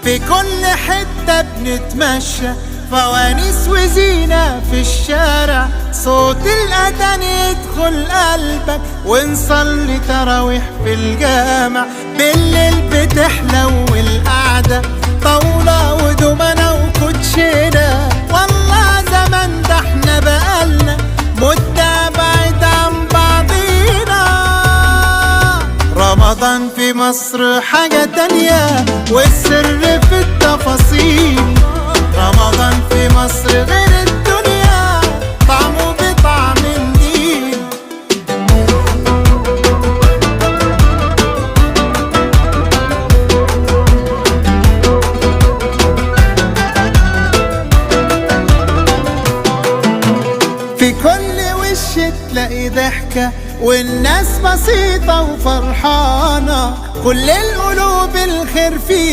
في كل حتة بنتمشى، فوانيس وزينة في الشارع، صوت الأذان يدخل قلبك، ونصلي تراويح في الجامع. بالليل بتحلو القعدة، طاولة ودومنة وكوتشينة. والله زمان ده احنا بقالنا مدة بعيد عن بعضينا. رمضان في مصر حاجة تانية، والسر في التفاصيل. رمضان في مصر غير الدنيا، طعمه بطعم النيل. في كل وش تلاقي ضحكة، والناس بسيطة وفرحانة، كل القلوب الخير فيها.